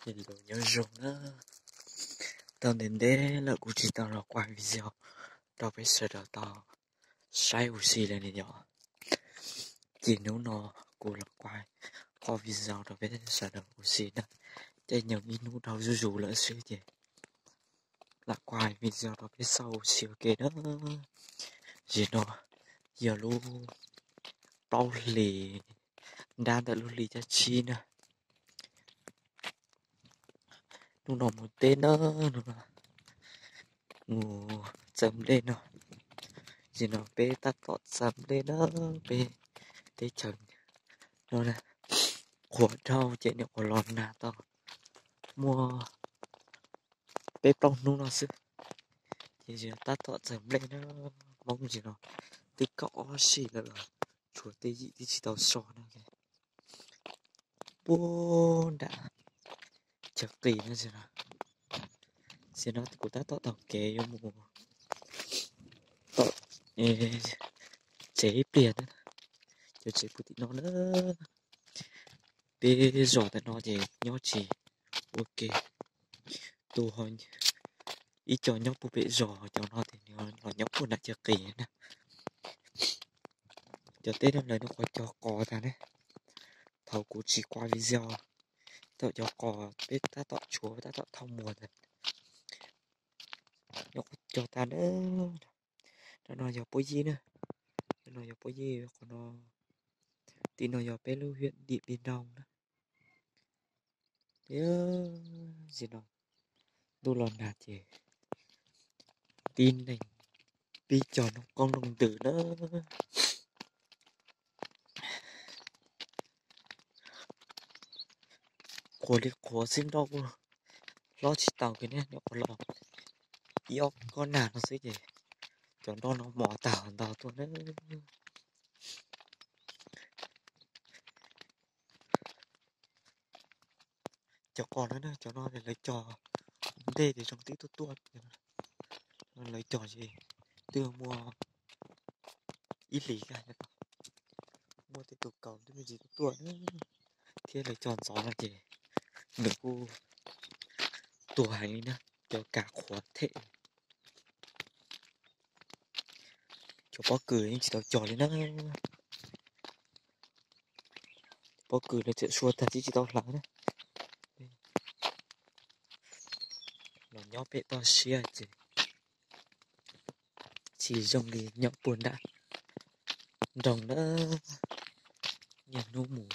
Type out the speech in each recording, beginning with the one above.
Hello, nyob zoo na. Tau ntev ntev lawm kuv tsis tau los quaj video rau peb sawv daws tau saib ua si li ne yom. Ces hnub no kuv los quaj qhov video rau peb sawv daws ua si na. Ces nyob ib hnub dhau zuj zus lawm xwb ces lam quaj video rau peb xauj ua si ua ke na. Zim no yog lub plaub hlis nrab ntawm lub hli cab tsib na. Hnub no mus teb na, hnub no mus txawm nplej no. Zim no peb tab tom txawm nplej na, peb teb chaws no na, qhuav dhau ces nyuam qhuav los nag tau muaj peb plaub hnub no xwb. Ces zim no tab tom txawm nplej na, Hmoob zim no twb kaum ob sij lawm los tshuav tej yim twb tsis tau so no. Puag nram chaw qis no, xim no kuv tab tom taug kev yuav mus tom tsev ib pliag na. Cov tsev puag tim no na, peb zos tam no ces nyob tsis ua ke. Tus ib co nyob puag pem zos, cov no ces nws los nyob puag nram chaw qis na. Cov teb no lawv nyuam qhuav cog qos tag ne. Thaum kuv tsis quaj video, thaum cov qos peb tab tom tshuav, tab tom thauj muag ntag, nyuam qhuav cog tag na. Cov no yog pob yib na, cov no yog pob yib, qhov no, tim no yog peb lub hiam Dim Pi Nroo na. Zim no ntuj los nag ces tib neeg pib cog noj qoob noj ntws na. Qhuav li qhuav xwb, nroj kuj hlob tsis tau kiag ne, nyuam qhuav los ib ob kob nag no xwb ces cov nroj no mos tag ntau tuaj na. Cov qos no na, cov no lawv cog ntej ces zoo tib tuaj tuaj, lawv cog ces twb muaj ib hlis, muaj tej tus kaus twb me ntsis tuaj tuaj na, thiab lawv cog ntxov no ces nws kuj tuag heev li na, cov kav qhuav them. Cov pob kws yeej tsis tau cog li na. Pob kws lawv tseem sua tag tsis tsis tau hlawv na. Los nyob pem toj siab ces tsis zoo li nyob puag nram nroog na. Niaj hnub mus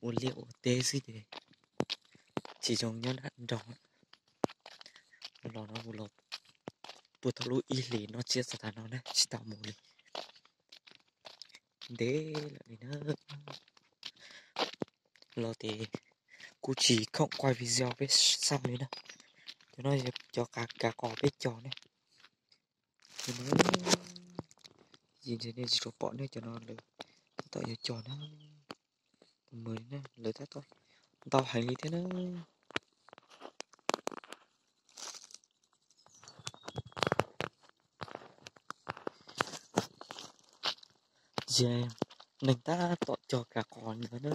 ua liaj ua teb xwb ces tsis zoo nyob nram nroog. Los no mus los puag thaum lub ib hlis no tsiab txog tav no na tsis tau mus li. Ntev lawm li na. Los ces kuj tsis khoom quaj video peb xauj li na. Cov no yog cov kav qos peb cog ne. Yim ntses nej tsis tshua pom ne, cov no lawv tab tom yuav cog na. Lawv tab tom ntau heev li thiab na. Ces neeg tab tom cog kav qos ntawd na.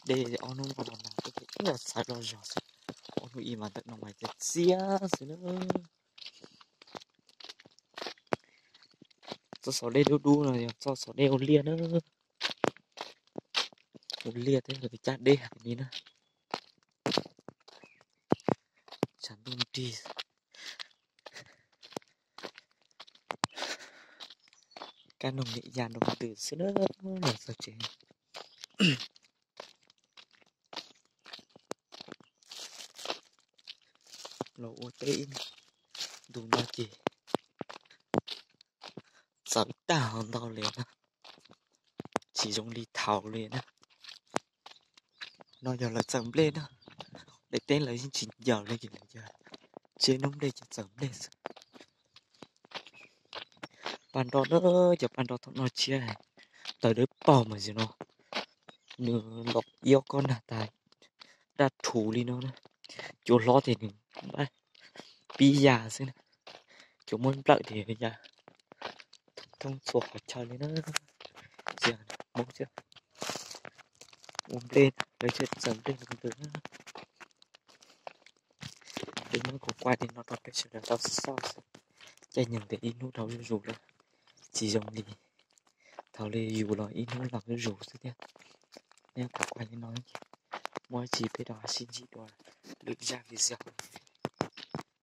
Dej ob hnub no los nag, ib los txhais los zog xwb, ob hnub ib mas ntawm no mas txias txias xwb na. Txoj xov dej dub dub no yog txoj xov dej ua liaj na. Ua liaj thiab lawv cab deb heev li na. Tshav ntuj nrig, kab noog nim ya nroo ntws xwb na. Los txog tsev los ua teb ib ntus no ces txawv tag ho ntau li na, tsis zoo li thaum li na. No yog lawv txawm nplej na, daim teb lawv yeej tsis ncaws li ces lawv yog tsiab noob nplej ces txawm nplej xwb. Paj nroj na, cov paj nroj thaum no tsiab taws dawb paug mas xim no nws los ib ob kob nag tas daj rhuv li no na. Cua hlob ces nws pib ya xwb na, cua muab nplawm ces ya thoob txhua qhov chaw li na. Tsiab Hmoob thiab ua nplej Lawv thiaj txaws nplej ntws. Peb muab kuv quaj li no rau peb sawv daws tau xauj xwb. Caij nyoog tias ib hnub dhau zuj zus lawm, tsis zoo li thaum li yus los ib hnub laus zuj zus xwb thiab. Neb kuv quaj li no, muaj dab tsi peb rov sib ntsib dua lwm zaj video.